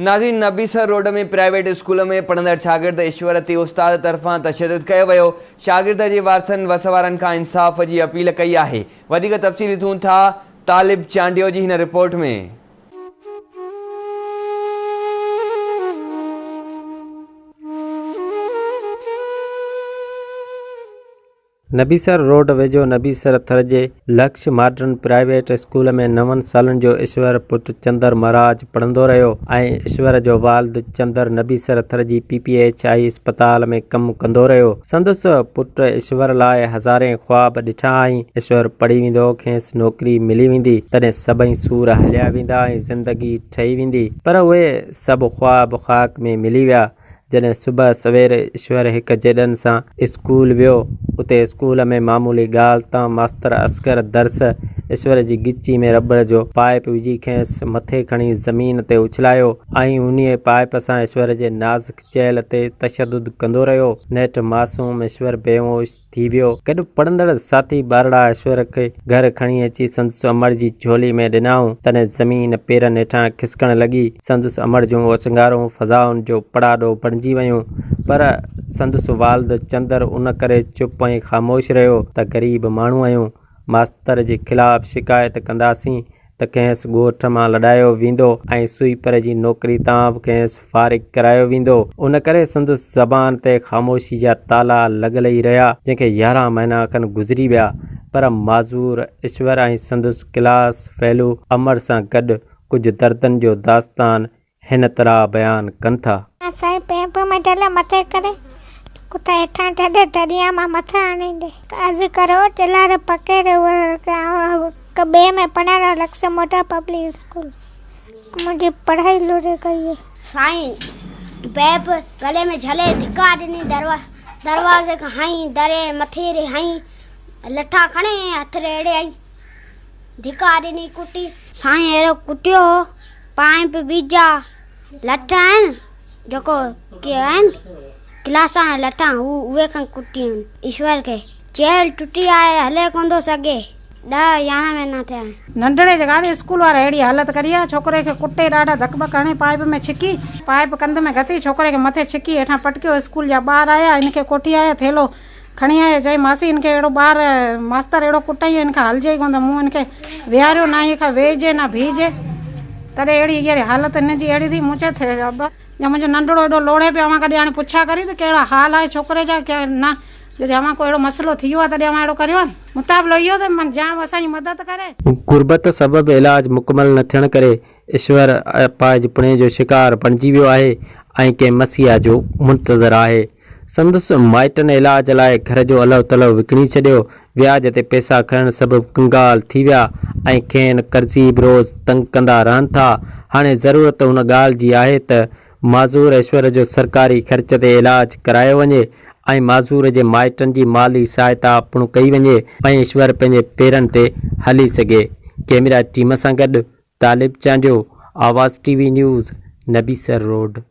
ناظرين Nabisar road ۾ private school ۾ پڙهندڙ شاگرد ايشور تي استاد طرفان تشدد ڪيو ويو، شاگرد جي وارثن وس وارن کان انصاف جي اپيل ڪئي آهي. وڌيڪ تفصيل ڏسون ٿا طالب چانڊيو جي هن رپورٽ ۾. نبيسر روڊ ويجهو نبيسر ٿر جي لڪش ماڊرن پرائيويٽ اسڪول ۾ نون سالن جو ايشور پٽ چندر مهاراج پڙهندو رهيو ۽ ايشور جو والد چندر نبيسر ٿر جي پي پي ايڇ I اسپتال ۾ ڪم ڪندو رهيو. سندس پٽ ايشور لاء هزارين خواب ڏٺا هئائين. ايشور پڙهي ويندو، کيس نوڪري ملي ويندي، تڏهن سڀئي سور هليا ويندا ۽ زندگي ٺهي ويندي. پر اهي سڀ خواب خاڪ ۾ ملي ويا. جڏهن صبح سوير ايشور هڪ جيڏن سان اسڪول ويو، اتي اسڪول ۾ معمولي ڳالهه تان ماستر اصغر درس ايشور جي ڳچي ۾ رٻڙ جو پائيپ وجهي کيس مٿي کڻي زمين تي اڇلايو ۽ انهيء پائيپ سان ايشور جي نازڪ چيلهه تي تشدد ڪندو رهيو. نيٺ معصوم ايشور بيهوش ٿي ويو. گڏ پڙهندڙ ساٿي ٻارڙا ايشور کي گهر کڻي اچي سندس امڙ جي جهولي ۾ ڏنائون، تڏهن زمين پيرن هيٺان کسڪڻ لڳي. سندس امڙ جون اوڇنگارون فضائن جو پڙاڏو بڻجي ويون. پر سندس والد چندر ان ڪري چپ ۽ خاموش رهيو ته غريب ماڻهو آهيون، ماستر جي خلاف شڪايت ڪنداسين ته کيس ڳوٺ مان لڏايو ويندو ۽ سوئيپر جي نوڪري تان به کيس فارغ ڪرايو ويندو. ان ڪري سندس زبان تي خاموشي جا تالا لڳل ئي رهيا، جنهن کي 11 مهينا کن گذري ويا. پر معذور ايشور ۽ سندس ڪلاس فيلو امر سان گڏ ڪجهه دردن جو داستان هن طرح بيان ڪن ٿا. سائين پيمپ ۾ ڍل مٿي ڪري ڪتا هيٺان ڍل درياء مان مٿان آڻيندي عرض ڪرو چلار پڪير هڪ ٻئي ۾ پڙهڻ لڳس موٽا پبلڪ اسڪول منهنجي پڙهائي لڙي گئي. سائين پيپ گلي ۾ جهلي ڌڪا ڏني دروازي کان هنئي دري مٿي ري هنئي لٺا کڻي هٿ ريڙي هنئي ڌڪا ڏني ڪٽي. سائين اهڙو ڪٽيو هو پائيپ ٻيجا لٺ آهن جيڪو ڪي آهن ڪلاسان جا لٺ هو اهي کڻ ڪٽي آهن ايشور کي چيلهه ٽٽي آهي هلي ڪونه ٿو سگهي ڏهه يارهن مهينا ٿيا آهن. ننڍڙي جي گاڏي اسڪول وارا اهڙي حالت ڪري آ ڇوڪري کي ڪٽي ڏاڍا ڌڪ ٻڪ هڻي پائيپ ۾ ڇڪي پائيپ ڪنڌ ۾ گهتي ڇوڪري کي مٿي ڇڪي هيٺان پٽڪيو اسڪول جا ٻار آيا هن کي ڪوٺي آيا ٿيلهو کڻي آيا چيائين ماسي هن کي اهڙو ٻار ماستر اهڙو ڪٽائين هن کان هلجي ئي ڪونه ته مون هن کي ويهاريو نه هن کان ويهجي نه بيهجي تڏهن اهڙي هينئر حالت هن جي اهڙي ٿي مون چيو ٿي ابا جا منهنجو ننڍڙو ايڏو لوڙهي پيو اوهان ڪڏهن هاڻي پڇا ڪري ته ڪهڙا حال آهي ڇوڪري جا ڪي نه جڏهن اوهان ڪو اهڙو مسئلو ٿي ويو آهي تڏهن اوهان اهڙو ڪريو آهي مطابلو اهو ته من جام اسان جي مدد ڪري. غربت سبب علاج مڪمل نه ٿيڻ ڪري ايشور اپاهج پڻي جو شڪار بڻجي ويو آهي ۽ ڪنهن مسيحا جو منتظر آهي. سندس مائٽن علاج لاء گهر جو الهو تلهو وڪڻي ڇڏيو. وياج تي پئسا کڻڻ سبب ڪنگال ٿي ويا ۽ کين قرضي به روز تنگ ڪندا رهن ٿا. هاڻي ضرورت ان ڳالهه جي آهي ته معذور ايشور جو سرڪاري خرچ تي علاج ڪرايو وڃي ۽ معذور جي مائٽن جي مالي سهائتا پڻ ڪئي وڃي ۽ ايشور پنهنجي پيرن تي هلي سگهي. ڪئميرا ٽيم سان گڏ Talib Chandio, Awaz T V news, Nabisar road.